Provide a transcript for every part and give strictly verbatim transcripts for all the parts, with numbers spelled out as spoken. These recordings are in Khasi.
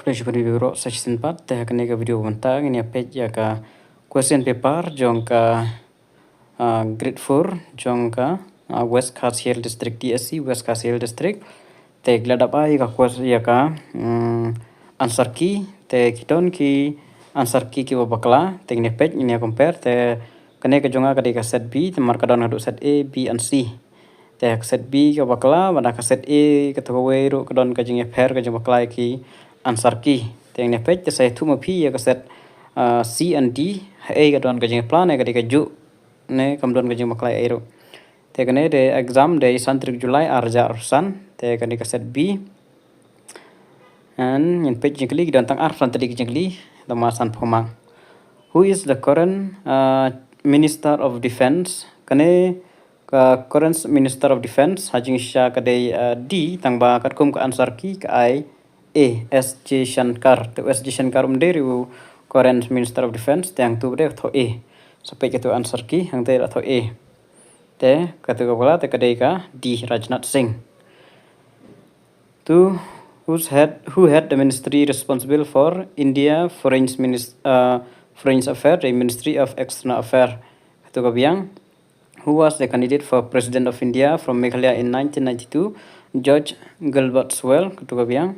Khublei shibun ïa phi baroh sa shisien pat, te ha kane ka video mynta ngin ïa peit ïa ka question paper jong ka, ah, grade four jong ka, ah, West Khasi Hills District, D S C West Khasi Hills District. Te ki la dap ai ïa ka question ïa ka, mm, answer key, te ki don ki answer key kiba bakla, te ngin ïa peit, ngin ïa compare, te kane ka jong nga ka dei ka set B, te namar ka don haduh set A, B and C. Te ka set B ka bakla, bad ka set A kato kawei ruh ka don ka jingïapher ka jingbakla ïa ki answer key. Te ngin ïa peit, te sa ïathuh ma phi ïa ka set, ah, C and D, haei ka don ka jingïapher ne ka dei kajuh, ne kam don ka jingbakla ei ruh. Te kane dei exam dei san tarik July ar hajar arphew san, te kane ka set B. And ngin peit jingkylli, ki don tang arphew san tylli ki jingkylli, tang mar sanphew mang. Who is the current, uh, Minister of Defense? Kane ka current Minister of Defense, ha jingshisha ka dei, uh, D, tang ba katkum ka answer key ka ai A, S Jaishankar. Te S Jaishankar um dei ruh u current Minister of Defense, te hangtu ba dei ka thoh A. Sa peit kato answer key, hangta la thoh A. Te kato ka bakla, te ka dei ka D, Rajnath Singh. To who's head, who had the ministry responsible for India foreign minis-, uh, foreign affair, the Ministry of External Affair? Kato ka biang. Who was the candidate for President of India from Meghalaya in nineteen ninety-two? George Gilbert Sewell, kato ka biang.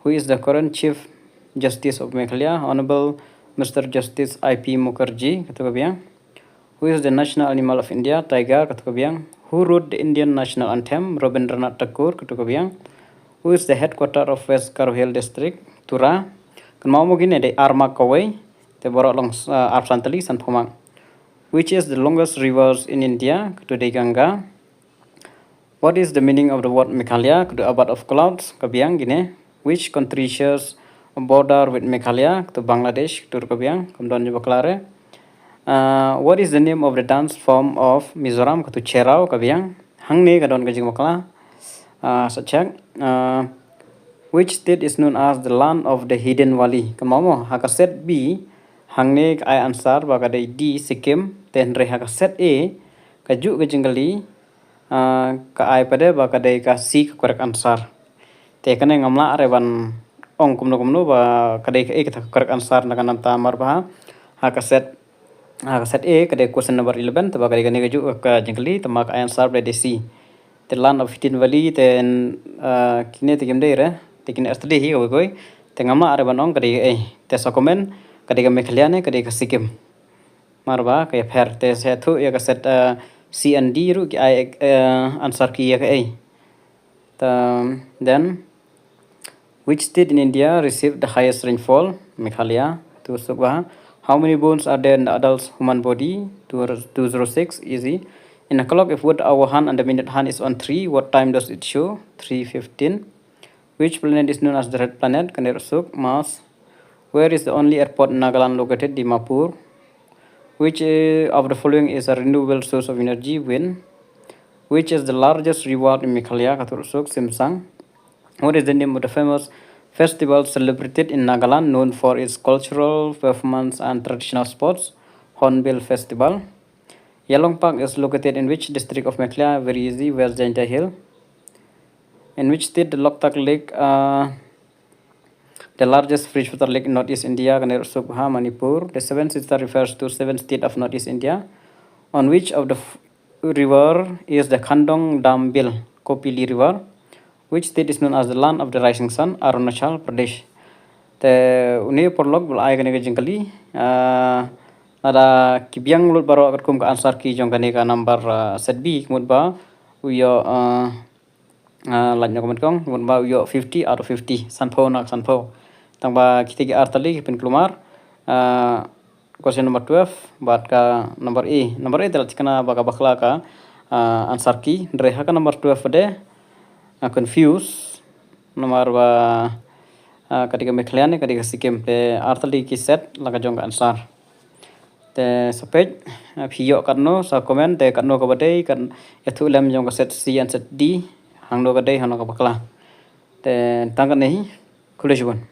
Who is the current Chief Justice of Meghalaya? Honorable Mister Justice I P Mukherjee, kato ka biang. Who is the national animal of India? Tiger, kato ka biang. Who wrote the Indian national anthem? Rabindranath Tagore, kato ka biang. Who is the headquarter of West Garo Hills District? Tura. Kynmaw mo kine dei ar mark kawei, te baroh long, uh, arphew san tylli, sanphew mang. Which is the longest rivers in India? Kato dei Ganga. What is the meaning of the word Meghalaya? Kato a bed of clouds, ka biang kine. Which country shares a border with Meghalaya? Kato Bangladesh, kato ka biang, kam don jingbakla re. Uh, what is the name of the dance form of Mizoram? Kato Cherau, ka biang. Hangne ka don ka jingbakla. Uh, sa check. Uh, which state is known as the land of the hidden valley? Kynmaw mo, ha ka set B, hangne ka ai answer ba ka dei D, Sikkim, te hynrei ha ka set A, kajuh ka jingkylli, ah, ka ai pat de ba ka dei ka C ka correct answer. Te kane ngam lah re ban ong kumno kumno ba ka dei kaei kata ka correct answer na ka namar ba ha ka set, ha ka set A ka dei question number eleven, te ba ka dei kane kajuh ka jingkylli, te ma ka ai answer ba dei C. Te land of hidden valley, te, ah, kine te kim dei re, te kine ar tylli hi kawei kawei. Te ngam lah re ban ong ka dei kaei. Te sa comment, ka dei ka Meghalaya ne ka dei ka Sikkim. Namar ba ka ïapher, te sa ïathuh ïa ka set, eh, C and D ruh ki ai, eh, answer key ïa kaei. Ta, then, which state in India received the highest rainfall? Meghalaya. Te suk ba, how many bones are there in the adult human body? Two, two zero six, easy. In a clock, if both hour hand and the minute hand is on three, what time does it show? Three fifteen. Which planet is known as the red planet? Kane ruh suk, Mars. Where is the only airport in Nagaland located? Dimapur. Which, eh, of the following is a renewable source of energy? Wind. Which is the largest river in Meghalaya? Kato ruh suk, Simsang. What is the name of the famous festival celebrated in Nagaland known for its cultural performance and traditional sports? Hornbill Festival. Yalong Park is located in which district of Meghalaya? Very easy, West Jaintia Hill. In which state the Loktak Lake, uh, the largest freshwater lake in Northeast India? Kane ruh suk ba ha Manipur. The Seven Sister refers to seven state of Northeast India. On which of the f-, river is the Khandong Dam built? Kopili River. Which state is known as the land of the rising sun? Arunachal Pradesh. Te une u paralok ba la ai kane ka jingkylli, ah, lada ki biang lut baroh katkum ka answer key jong kane ka number, ah, set B, ka mut ba u ïoh, ah, ah, lait noh ka mut kong, ka mut ba u ïoh fifty out of fifty, sanphew na ka sanphew. Tang ba kita ki ar tylli ki pynkulmar, ah, question number twelve bad ka number A. Number A te la thikna ba ka bakla ka, ah, answer key, hynrei ha ka number twelve de, ah, confuse, namar ba, ah, ka dei ka Meghalaya ne ka dei ka Sikkim, te ar tylli ki set la ka jong ka answer. Te sa peit, ah, phi ïoh katno, sa comment, te katno kaba dei, kat ïathuh lem jong ka set C and set D, hangno ka dei, hangno ka bakla. Te tang katne hi, khublei shibun.